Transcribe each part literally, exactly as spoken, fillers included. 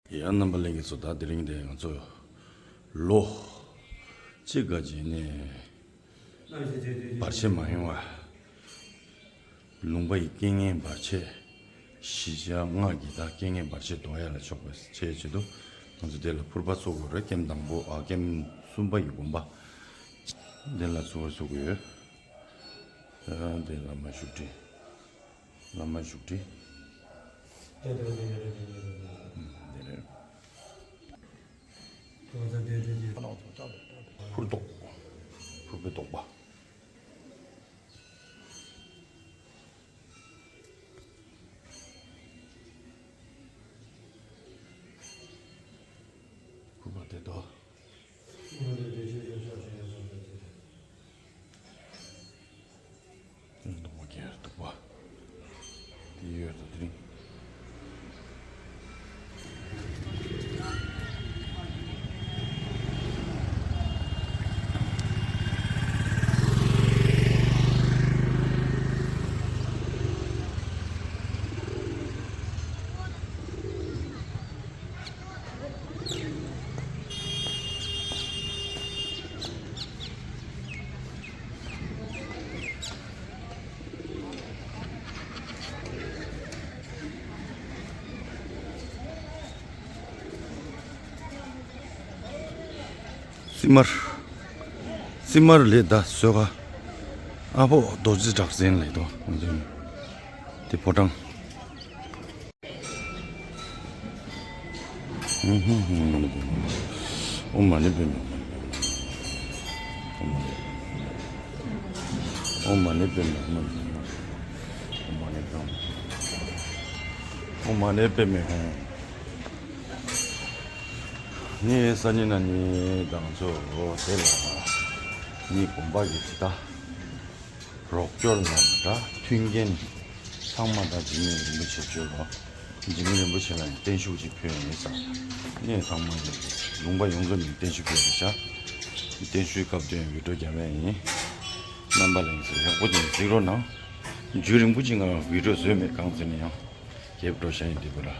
ཡ། རྣམ་པ་ལྷན་རྒྱས་ཚོ། ད་དེ་རིང་དེ་ང་ཚོ་ལོ་གཅིག་ག་རྗེས་ནས་བར་ཆད་མ་ཡོང་བ། ལུང་པ་ཡི་རྐྱེན་ངན་བར་ཆད། གཞིས་ཆགས་ལྔ་གི་ད་རྐྱེན་ངན་བར་ཆད་ཟློག་ཡ་ལ་ཕྱོགས་པའི་ཆེད་ཆེད་དུ། ང་ཚོ་དེ་ལ་ཕུར་པ་ཚོགས་དགོས་རེད། ཀེམ་དང་པོ། ཨ། ཀེམ་གསུམ་པ་ཡི་དགོན་པ། དེ་ལ་ཚོགས་ཚོགས་དགོས་ཡོད། ད་དེ་བླ་མ་བཞུགས་ཁྲི། བླ་མ་བཞུགས་ཁྲི། ཨུམ། དེ་རེད། ཕུར་ཟློག་ཕུར་པའི་ཟློག་པ། ཕུར་པ་དེ་དོ། སྟོན་གཏོང་བ་གྱི་འདུག་པ། དེ་ཡོད་དོ་དེ་རིང་། རྩི་མར། རྩི་མར་ལས་ད་བཟོས་ག་ཨ་ཕོ་རྡོ་རྗེ་གྲགས་ཅན་ལས་དོ། དེ་ཕོ་བྲང་། ཨོཾ་མ་ཎི་པདྨེ། ཨོཾ་མ་ཎི་པདྨེ། ཨོཾ་མ་ཎི་པདྨེ། ཨོཾ་མ་ཎི་པདྨེ། ནི་སང་ཉིན་གནངས་ཉིན་དང་ཚོ་དེ་ལ་ནི་དགོན་པ་གི་ཇི་ལྟ། རོགས་སྐྱོར་ལ་འདྲ་མཐུན་རྐྱེན་ཚང་མ་དང་འཇིགས་མེད་རིན་པོ་ཆེ་བརྗོད་རོགས། འཇིགས་མེད་རིན་པོ་ཆེ་ལ་ཡང་བརྟན་བཞུགས་ཅིག་ཕུལ་ཡོང་ཡིན་ས། གནས་ཚང་མ་ཡོད་ལུང་པ་ཡོངས་རྫོགས་ནས་བརྟན་བཞུགས་ཕུལ་ཡོང་ཤག་བརྟན་བཞུགས་སྐབས་དུ་ཡང་བི་ཌིའོ་རྒྱབ་ཡ་ཡིན། རྣམ་པ་ལྷན་རྒྱས་ཡག་པོ་ཅིག་གཟིགས་རོགས་གནང་། རྒྱུན་རིང་པོ་ཅིག་ང་བི་ཌིའོ་བཟོས་མེད། གང་ཟེར་ན་ཡང་རྒྱབ་འགྲོ་ཤག་ཡིན་དུས་པ་ལ།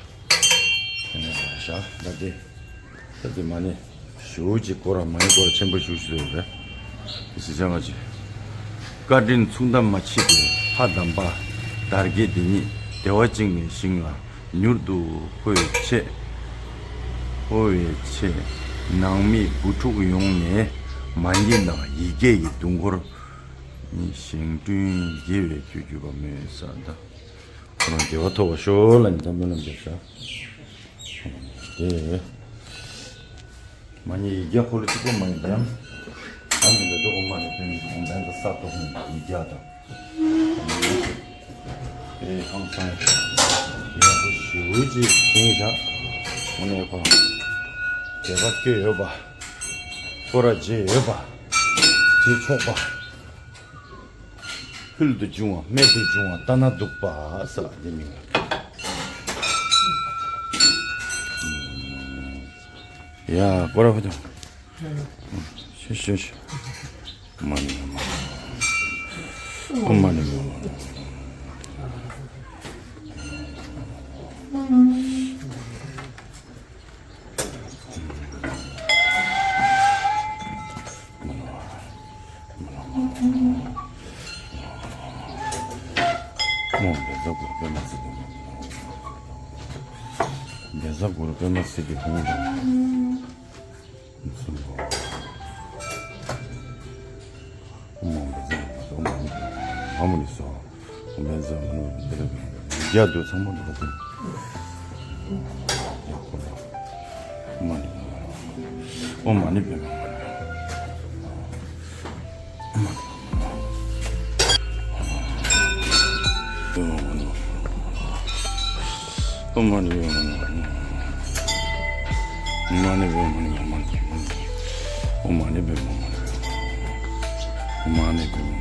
དེ་ནས་བཤད་ད་དེ། ད་དེ་མ་ཎི་ཞུ་ཅིག་སྐོར་ར་མ་ཎི་སྐོར་ར་ཆེན་པོ་ཞུ་ཞུ་ཡོད་རེད། དེ་སི་ཅང་ང་ཅི། བཀའ་དྲིན་མཚུངས་ཟླ་མ་མཆིས་ཏེ། ཕ་དམ་པ་དར་རྒྱས་འདི་ཉིད། བདེ་བ་ཅན་གྱི་ཞིང་ལ་མྱུར་དུ་འཕོ་བའི་ཆེད། འཕོ་བའི་ཆེད། ནང་མི་བུ་ཕྲུག་ཡོངས་ནས་མ་ཎི་དང་ཡི་གེ་ཡི་དུས་འཁོར་ནི་བཞེངས་སྐྲུན་དགེ་བའི་རྒྱུར་གྱུར་པ་སྨོན་ས་ད། ཁོ་རང་དགེ་བ་ཐོབ་པར་ཤོག་ལ་ཉིན་ཐམ་སྨོན་ལམ་རྒྱབ་ཤག་དེ། མ་ཎི་ཡིག་བརྒྱ་འཁོར་ལོ་གཅིག་པོ་མ་ཡིན་པ་ཡང་། ད་ནི་ལ་དོ་ཨོཾ་མ་ཎི་པདྨེ་ཧཱུྃ་བཛྲ་ས་ཏྭ་ཧཱུྃ་ཡིག་བརྒྱ་དང་། ཨེ་ཧང་སང་ཡག་པོ་ཞེ་པོ་ཅིག་བྱིན་བཞག་འོ་ནས་ཁོ་རང་དད་པ་སྐྱེ་ཡོད་པ། སྐོར་ར་རྗེས་ཡོད་པ། རྗེས་ཆོག་པ། ཕུལ་དུ་བྱུང་བ་རྨད་དུ་བྱུང་བ་ལྟ་ན་སྡུག་པ་ཟེར་བ་འདི་མིང་ལ། ཡ་སྐོར་ར་ཕུལ་དུ། ཤོད་ཤོད་ཤོད། མ་ཎི་མ་ཎི། ཨོཾ་མ་ཎི་མ་ཎི། ཨོཾ་བཛྲ་གུ་རུ་པདྨ་སིདྡྷི་ཧཱུྃ། བཛྲ་གུ་རུ་པདྨ་སིདྡྷི་ཧཱུྃ། ཨོཾ་བཛྲ་གུ་རུ་པདྨ་སིདྡྷི་ཧཱུྃ། ཨོཾ་བཛྲ་གུ་རུ་པདྨ་སིདྡྷི་ཧཱུྃ། ཡིག་བརྒྱ་དུ་ཚང་མ་འདུག་ག་དེ། ཡ་ཁོ་ལ། ཨོཾ་མ་ཎི་པདྨེ། ཨོཾ་མ་ཎི་པདྨེ། ཨོཾ་མ་ཎི་པདྨེ། ཨོཾ་མ་ཎི་པདྨེ། ཨོཾ་མ་ཎི་པདྨེ།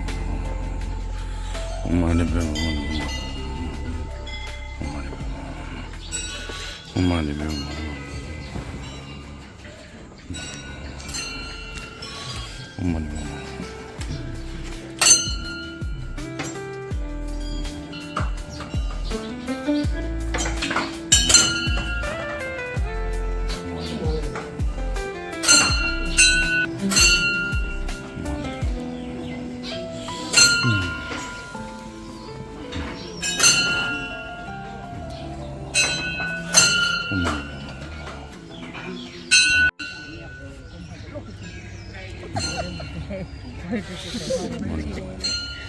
ཨོཾ་མ་ཎི་པདྨེ། ཨོཾ་མ་ཎི་པདྨེ། ཨོཾ་མ་ཎི་པདྨེ། ཨོཾ་མ་ཎི་པདྨེ།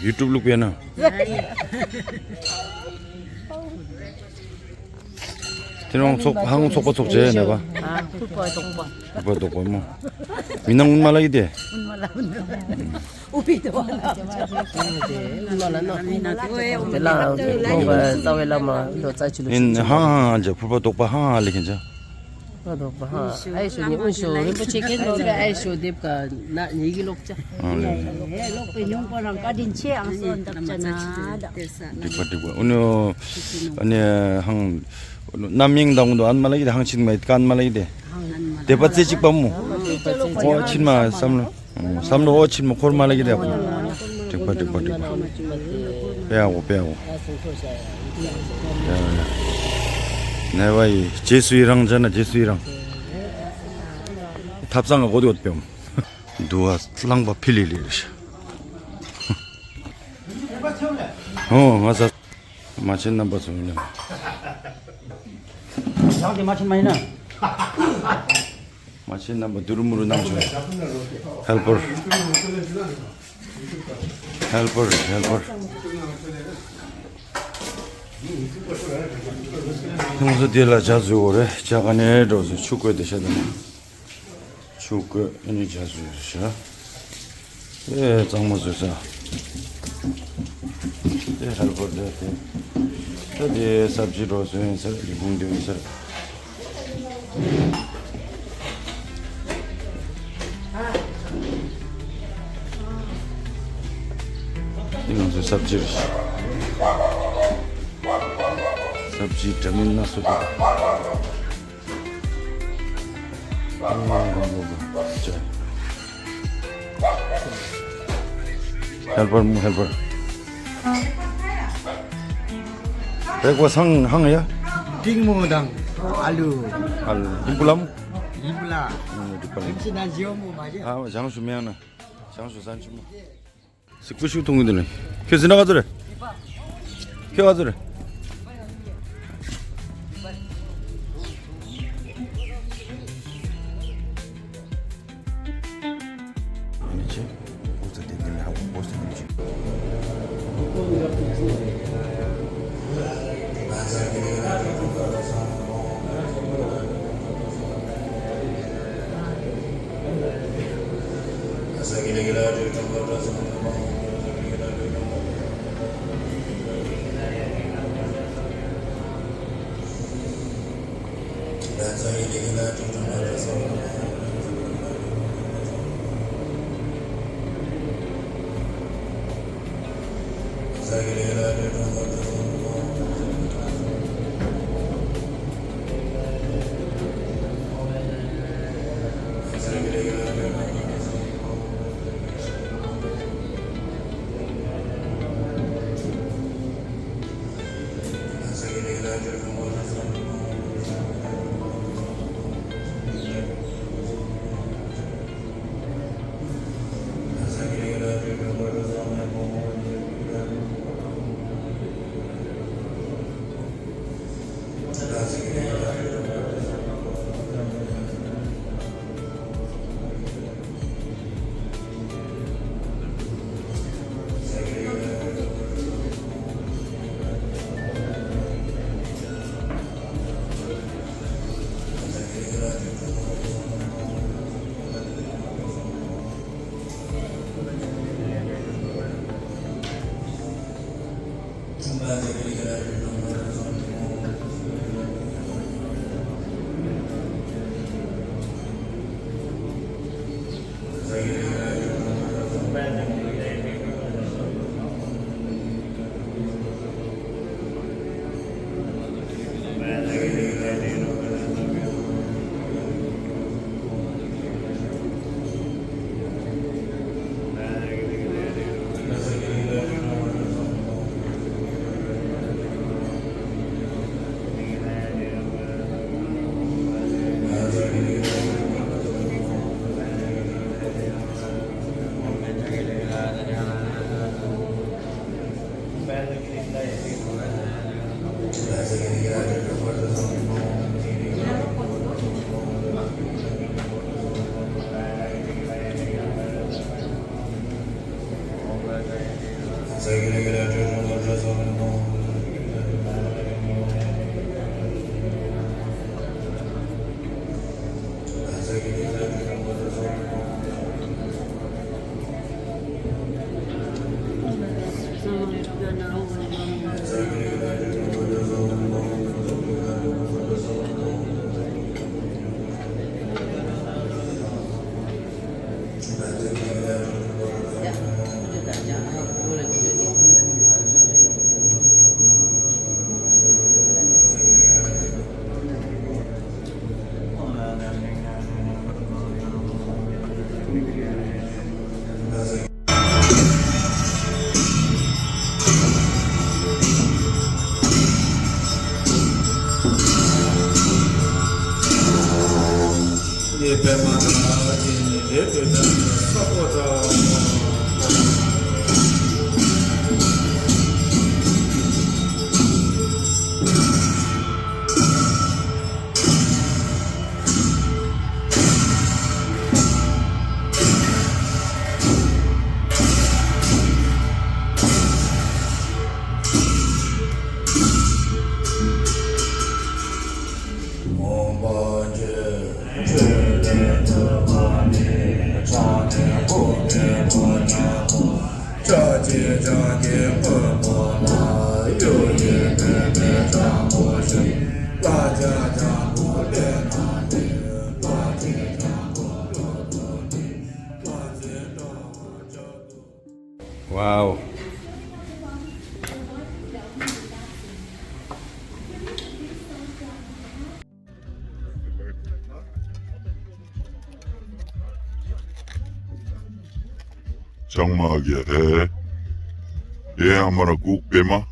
ཡུ་ཊུབ་བླུགས་པས་ན། དེ་རིང་ཚོགས་ཧང་ཚོགས་པ་ཚོགས་བྱས་ནས་པ། ཨ་ཕུར་པ་ལྡོག་པ། ཕུར་པ་ལྡོག་པ་མོ། མི་ནང་དབུ་མ་ལ་ཡི་དེ། དབུ་མ་ལ་དབུ་མ། དབུ་མ་ལ་ནོ། དེ་ལ་ཁོང་གི་རྩ་བའི་བླ་མ་ལོ་ཙཱ་ཆོས་ལུགས་ཡིན་ཧང་ཧང་ཧང་ཅེ་ཕུར་པ་ལྡོག་པ་ཧང་ཧང་ལེགས་ཀྱི་ཅེ། ཕུར་པ་ལྡོག་པ་ཧང་ཨའི་ཤོ་ནི་ཨུན་ཤོ་རིན་པོ་ཆེ་ཁྱེད་ནོ་ཨའི་ཤོ་དེབ་ཀ་ན་ཉིད་ཀྱི་ལོག་ཅེ། ཨ་ལེ། ལོག་པའི་མྱོང་པོ་རང་བཀའ་དྲིན་ཆེ་ཨང་སོ་འདབ་ཅ་ན་ད། འགྲིག་པ་འགྲིག་པ་ཨུ་ནི་ཨུ་ནི་ཧང་། རྣམ་གཡེང་དང་དུ་ཨན་མ་ལ་ཡི་དེ་ཧང་ཆིན་མ་ཡི་ཀན་མ་ལ་ཡི་དེ། དེ་པ་ཙེ་གཅིག་པ་མོ། ཨོ་ཆིན་མ་བསམ་བློ། བསམ་བློ་ཨོ་ཆིན་མ་འཁོར་མ་ལ་ཡི་དེ། འགྲིག་པ་འགྲིག་པ་འགྲིག་པ། པེ་ཨོ་པེ་ཨོ། ནས་བ་ཡི་རྗེས་སུ་ཡི་རང་ཅ་ན་རྗེས་སུ་ཡི་རང་། ཐབ་ཚང་ག་གོ་དེ་ཡོད་པེ་ཨོ། དུ་བ་རླངས་པ་ཕི་ལི་ལི་རེད། ཨོ་ང་ས། མ་ཆེན་རྣམ་པ་ཚོ་ཡིན་ན། ཡང་དེ་མ་ཆེན་མ་ཡིན་ན། མ་ཆེན་རྣམ་པ་དུ་རུ་མུ་རུ་གནང་བྱུང་། ཧེལ་པར། ཧེལ་པར་ཧེལ་པར། ཁོང་ཚོ་དེ་ལ་ཇ་བཟོས་འོ་རེད། ཇ་ག་ནས་འགྲོ་ཟེར་ཆུ་བསྐོལ་དེ་བཤད་དང་། ཆུ་བསྐོལ་ཨ་ནི་ཇ་བཟོས་བཞག་ཨེ་གཙང་མ་བཟོས་ས། དེ་ཧལ་པར་དེ་དེ། ད་དེ་སབ་ཇི་རོ་བཟོས་ཡིན་ཟེར་ལི་ཧུང་དེ་ཡིན་ཟེར། དེ་ང་ཚོའི་སབ་ཇི་རེད། སབ་ཇི་འདྲ་མིན་སྣ་ཚོགས་འདུག་ཧེལ་པར་མོ་ཧེལ་པར། རེག་པ་སང་ཧང་ཡ། ཏིང་མོ་དང་ཨ་ལུ། ཨ་ལུ། ཡིན་པུ་ལམ། ཡིན་པུ་ལ། ཨ་ལུ། ཡིན་པུ་ལ། ཡིན་པུ་ལ། ཨ་བྱང་ཞུ་མེ་ཡང་ན། བྱང་ཞུ་སན་ཆུ་མ། སི་ཀུ་ཤུ་ཐུང་གི་འདུག་ལེ། ཁྱོད་ཟིན་ན་ག་ཚོད་རེད། ཁྱོད་ག་ཚོད་རེད། ཨ་ནི་ཆེ། ཨོ་ཙི་དེ་འདི་ནས་ཧ་གོ་ཨོ་ཙི་འདི་ཆེ། Wow. ལྕང་མ་གི་རེད། ཡེ་ཨ་མ་ར་གུག་པད་མ།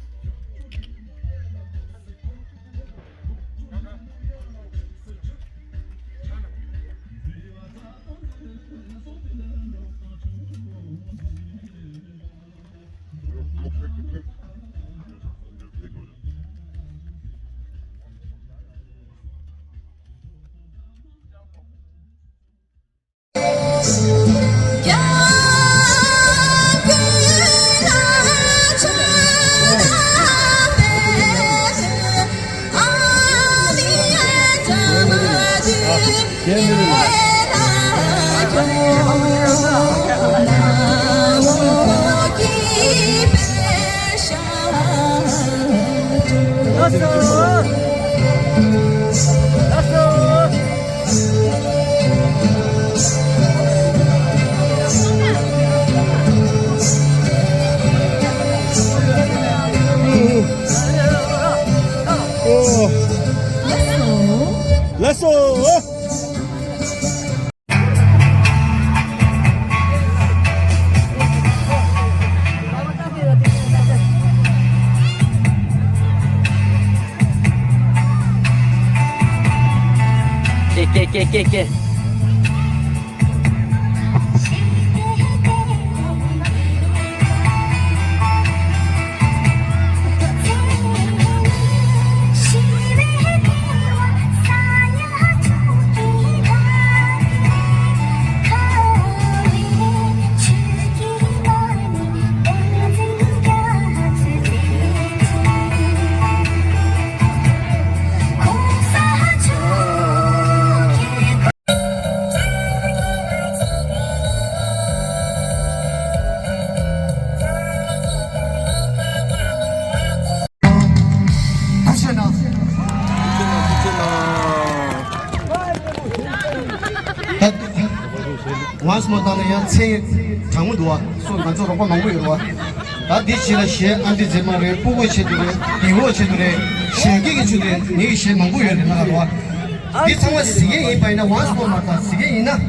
Let's go. Ke, ke, ke, ke, ke. Once more བཏང་ན་ཡང་ཚེ་གྲང་མོ་འདུག་བ། སོ་ང་ཚོ་རོགས་པ་མང་པོ་ཡོད་རེད་བ། ད་འདི་ཕྱི་ལ་གཞས་ཨ་འདྲི་མཛེས་མ་རེད། སྤུ་གུ་ཆེད་དུ་རེད། དེ་འོག་ཆེད་དུ་རེད། གཞས་སྐད་ཀྱི་ཆེད་དུ་རེད། ངེད་ཀྱི་གཞས་མང་པོ་ཡོད་རེད་ན་ར་བ། འདི་ཚང་མ་གཟིགས་མཁན་ཡིན་པ་ཡིན་ན་once more མ་ད་གཟིགས་མཁན་ཡིན་ན།